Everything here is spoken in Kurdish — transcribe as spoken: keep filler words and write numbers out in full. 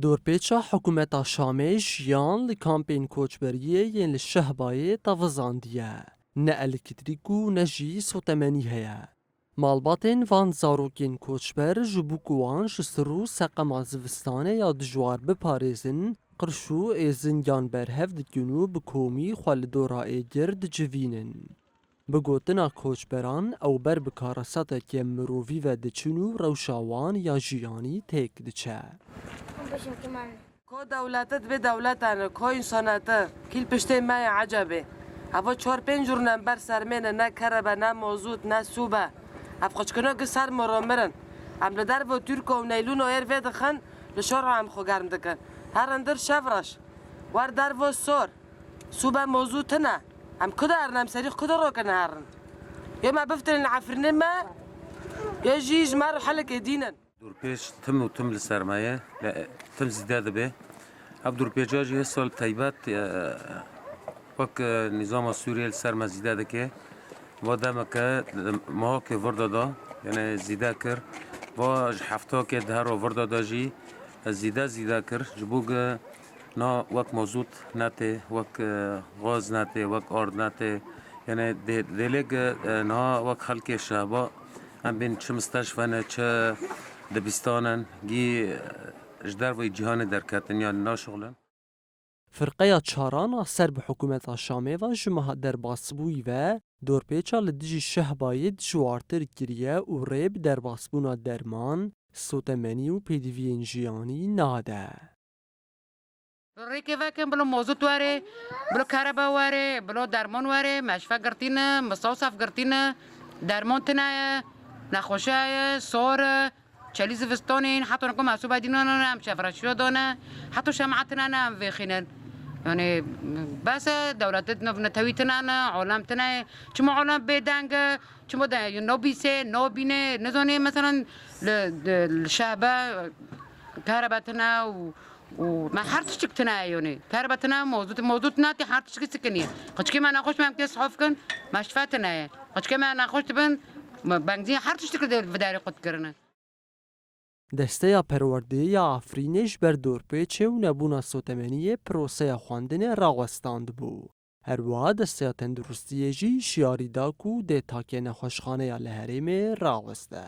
Dorpêça hikûmeta Şamê jiyan li kampên koçberiyê yên li Şehbayê tevizandiye. Ne elektrîk û ne jî sotemenî heye. Malbatên van zarokên koçber ji bo ku wan ji sir û seqema zivistanê ya dijwar biparêzin, qirş û êzingyan berhev dikin û bi komî xwe li dora êgir dicivînin. Bi gotina koçberan, ew ber bi kareseteke mirovî ve diçin û rewşa wan ya jiyanî têk diçe. Ko dewlete dibê dewlete ne, ko însanete, kîl piştê me ye ecebê. Eva çar pênc rû ne em ber sermê ne, ne kerebe, ne mozût, ne sûbe. Ev qıçkino ki ser moro mirin. Em li dervo Türko û neylûno êr vê dixin, li şor em xwe germ dikin. Herin dir şev reş. Wer dervo sor. Sûbe mozû tine. Em ku de herin, em serî ku de rokin herin. Yo me biftirin li Efrînê me, yo jî ji me re helekê dînin. Dorpêç tim û tim li ser me ye. Tim zîde dibe. Ev dorpêça jî hê sal taybet, e, wek, e, nîzama Sûriyê li ser me zîde dike. Va demeke, e, mehakê vir de da, yanî zîde kir. Va ji heftakê di her vir de da jî, e, zîde zîde kir. Ji bo ku na wek mozût netê, wek, e, gaz netê, wek ard netê. Yanî dê-, dêlê ku, e, niha wek xelkê Şehba em bên çi misteşfe ne, çi dibistan in, gî, e, ji derveyî cîhanê derketin, yanî naşixulin. Firqeya Çaran a ser bi hikûmeta Şamê ve ji meha derbasbûyî ve dorpêça li dijî Şehbayê dijwartir kiriye û rê bi derbasbûna derman, sotemenî û pêdiviyên jiyanî nade. Rêkê vekin, bilo mozût were, bilo kerebe were, bilo derman were, meşfe girtîne, misawsef girtîne, derman tine ye, nexweşe ye, sor e, çelî zivistonê yin, heta nikum mesûbe dînan em şevreşiyo dane, heta şema tine ne em vêxînin. Yani bes e, dewlet netewî tine ne, alem tine ye. Çima alem bêdeng e, çima de, no bîsê, no bîne, nizanê, mesela li, li, li şehbe, kerebe tine û, û me her tiştik tine ye, yani. Kerebe tine, mozût, mozût natê, her tiştik sikiniye. Qiçkê me nexweş me em kê sihaf kin, me şife tine ye. Qiçkê me nexweş dibin, me benzîn her tiştik li vidarê qut kirine. Desteya Perwerdê ya Efrînê ji ber dorpêçê û nebûna sotemeniyê proseya xwendinê rawestandibû. Her wiha Desteya Tenduristiyê jî şiyarî da ku dê takê nexweşxaneya li herêmê raweste.